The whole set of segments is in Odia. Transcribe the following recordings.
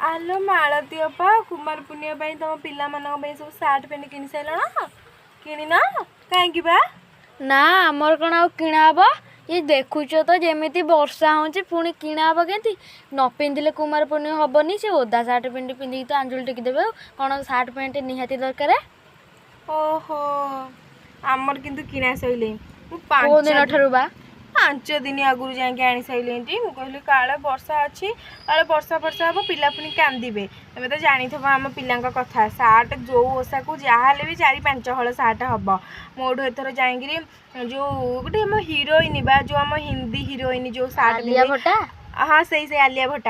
ଆଲୋ ମାଳତୀ ଅପା, କୁମାର ପୂର୍ଣ୍ଣିମା ପାଇଁ ତମ ପିଲାମାନଙ୍କ ପାଇଁ ସବୁ ସାର୍ଟ ପ୍ୟାଣ୍ଟ କିଣି ସାରିଲଣ? କିଣିନ କାହିଁକି ବା? ନା, ଆମର କ'ଣ ଆଉ କିଣା ହବ? ଇଏ ଦେଖୁଛ ତ ଯେମିତି ବର୍ଷା ହେଉଛି, ପୁଣି କିଣା ହବ କେମିତି? ନ ପିନ୍ଧିଲେ କୁମାର ପୂର୍ଣ୍ଣିମା ହବନି। ସେ ଓଦା ସାର୍ଟ ପ୍ୟାଣ୍ଟ ପିନ୍ଧିକି ତ ଆଞ୍ଜୁଳି ଟେକିଦେବେ। ଆଉ କ'ଣ ସାର୍ଟ ପ୍ୟାଣ୍ଟ ନିହାତି ଦରକାର। ଓହୋ, ଆମର କିନ୍ତୁ କିଣା ସରିଲାଣି। ମୁଁ କୋଉ ପାଞ୍ଚ ଦିନ ଠାରୁ ବା? 5 ଦିନ ଆଗରୁ ଯାଇକି ଆଣି ସାରିଲିଣି। ମୁଁ କହିଲି କାଳେ ବର୍ଷା ଅଛି, କାଳେ ବର୍ଷା ଫର୍ଷା ହବ, ପିଲା ପୁଣି କାନ୍ଦିବେ। ତମେ ତ ଜାଣିଥିବ ଆମ ପିଲାଙ୍କ କଥା। ସାର୍ଟ ଯୋଉ ଓଷାକୁ ଯାହାହେଲେ ବି 4-5 ହଳ ସାର୍ଟ ହବ। ମୋଠୁ ଏଥର ଯାଇକିରି ଯୋଉ ଗୋଟେ ଆମ ହିରୋଇନ ବା, ଯୋଉ ଆମ ହିନ୍ଦୀ ହିରୋଇନ ଯୋଉ ସାର୍ଟ ଆଲିଆ ପିନ୍ଧେ। ଭଟ୍ଟ। ହଁ, ସେଇ ଆଲିଆ ଭଟ୍ଟ।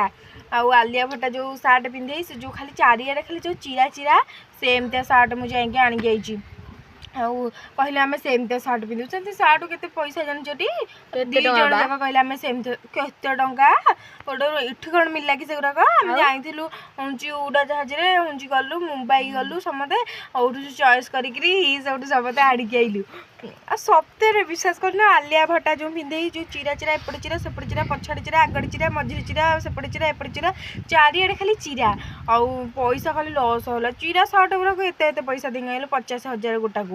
ଆଉ ଆଲିଆ ଭଟ୍ଟ ଯୋଉ ସାର୍ଟ ପିନ୍ଧେ, ସେ ଯୋଉ ଖାଲି ଚାରିଆଡ଼େ ଖାଲି ଯୋଉ ଚିରା ଚିରା, ସେମିତିଆ ସାର୍ଟ ମୁଁ ଯାଇକି ଆଣିକି ଆଇଛି। ଆଉ କହିଲେ ଆମେ ସେମିତିଆ ସାର୍ଟ ପିନ୍ଧିବୁ। ସେମିତି ସାର୍ଟ କେତେ ପଇସା ଜାଣିଛ ଟି? କେତେ ଦି ଟଙ୍କା ଜଣ ବା? ଯାକ କହିଲେ ଆମେ ସେମିତି। କେତେ ଟଙ୍କା ଗୋଟେ? ଏଠି କ'ଣ ମିଳିଲା କି ସେଗୁଡ଼ାକ? ଆମେ ଆଉ? ଯାଇଥିଲୁ ହେଉଛି ଉଡ଼ାଜାହାଜରେ, ହେଉଛି ଗଲୁ, ମୁମ୍ବାଇ ଗଲୁ ସମସ୍ତେ। ଆଉଠୁ ଚଏସ୍ କରିକିରି ସେଇଠୁ ସମସ୍ତେ ଆଣିକି ଆଇଲୁ। ଆଉ ସତରେ ବିଶ୍ୱାସ କରୁନ, ଆଲିଆ ଭଟ୍ଟ ଯୋଉ ପିନ୍ଧେଇ ଯୋଉ ଚିରା ଚିରା, ଏପଟେ ଚିରା, ସେପଟେ ଚିରା, ପଛଆଡ଼େ ଚିରା, ଆଗରେ ଚିରା, ମଝିରେ ଚିରା, ଆଉ ସେପଟେ ଚିରା, ଏପଟେ ଚିରା, ଚାରିଆଡ଼େ ଖାଲି ଚିରା। ଆଉ ପଇସା ଖାଲି ଲସ୍ ହେଲା। ଚିରା ସାର୍ଟ ଗୁଡ଼ାକ ଏତେ ଏତେ ପଇସା ଦେଇକି ଆଇଲୁ, 50,000 ଗୋଟାକୁ,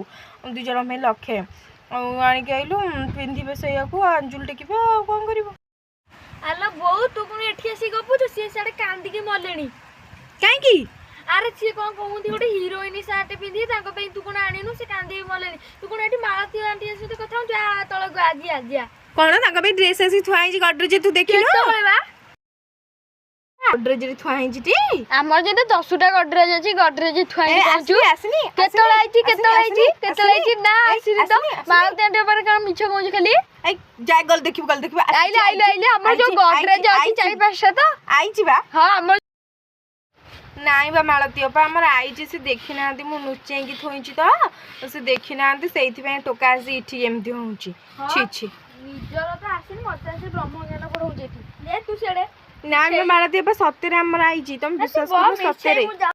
ଦୁଇ ଜଣଙ୍କ ପାଇଁ ଲକ୍ଷେ। ଆଉ ଆଣିକି ଆଇଲୁ, ପିନ୍ଧିବେ ସେଇଆକୁ, ଆଞ୍ଜୁଳି ଟେକିବେ, ଆଉ କ'ଣ କରିବ? ଆଲୋ ବୋଉ, ତୁ ପୁଣି ଏଠି ଆସିକି ଗପୁଛୁ, ସିଏ ସିଆଡ଼େ କାନ୍ଦିକି ମଲେଣି। କାହିଁକି? ଆରେ ସିଏ କ'ଣ କହୁଛନ୍ତି, ଗୋଟେ ହିରୋଇନ ସାର୍ଟ ପିନ୍ଧି ତାଙ୍କ ପାଇଁ ତୁ କ'ଣ ଆଣିନୁ? ସେ କାନ୍ଦିକି ମଲେଣି। ତୁ କ'ଣ ଏଠି ମାଳତୀ ଆଣ୍ଟି ସହିତ କଥା ହଉଛୁ? ଆ ତଳକୁ, ଆଜି ଆଜି ଆ। କ'ଣ ତାଙ୍କ ପାଇଁ ଡ୍ରେସ୍ ଆସିକି ଥୁଆ ହେଇଛି ଗଡରେଜ, ତୁ ଦେଖିନୁ? କେତେବେଳେ ବା? ଗଡରେଜରେ ଥୁଆ ହେଇଛି ଟି। ଆମର ଯେମିତି 10ଟା ଗଡରେଜ ଅଛି, ଗଡରେଜ ଥୁଆ ଏ ହେଇଛି କହୁଛୁ। ଆସିନି, ଆସିନି। କେତେବେଳେ ଆଇଛି? କେତେବେଳେ ଆଇଛି? କେତେବେଳେ ଆଇଛି? ନା, ଆସିନି ତ। ଆସିନି, ଆସିନି। ମାଳତୀ ଆଣ୍ଟି ଉପରେ କ'ଣ ମିଛ କହୁଛୁ ଖାଲି? ଏଇ ଯାଇ ଗଲେ ଦେଖିବୁ, ଗଲେ ଦେଖିବୁ। ଆଇଲେ, ଆଇଲେ, ଆଇଲେ। ଆମର ଯୋଉ ଗଡରେଜ ଅଛି 4-5ଟା ତ। ଆଇଛି ବା। ହଁ, ଆମର ନାଇଁ ବା ମାଳତୀ ଅପା, ଆମର ଆଇଛି, ସେ ଦେଖିନାହାନ୍ତି। ମୁଁ ଲୁଚେଇକି ଥୋଇଛି ତ, ସେ ଦେଖିନାହାନ୍ତି। ସେଇଥିପାଇଁ ଟୋକା ଆସି ଏଠି ଏମିତି ହଉଛି। ଛି ଛି। ନିଜର ତ ଆସିନି, ମତେ ଆସି ବ୍ରହ୍ମ ଜ୍ଞାନ ପଢଉଛି ଏଠି। ନେ ତୁ ସିଆଡେ। ନାଇଁ ବା ମାଳତୀ ଅପା, ସତରେ ଆମର ଆଇଛି। ତମେ ବିଶ୍ୱାସ କର, ସତରେ। ମୁଁ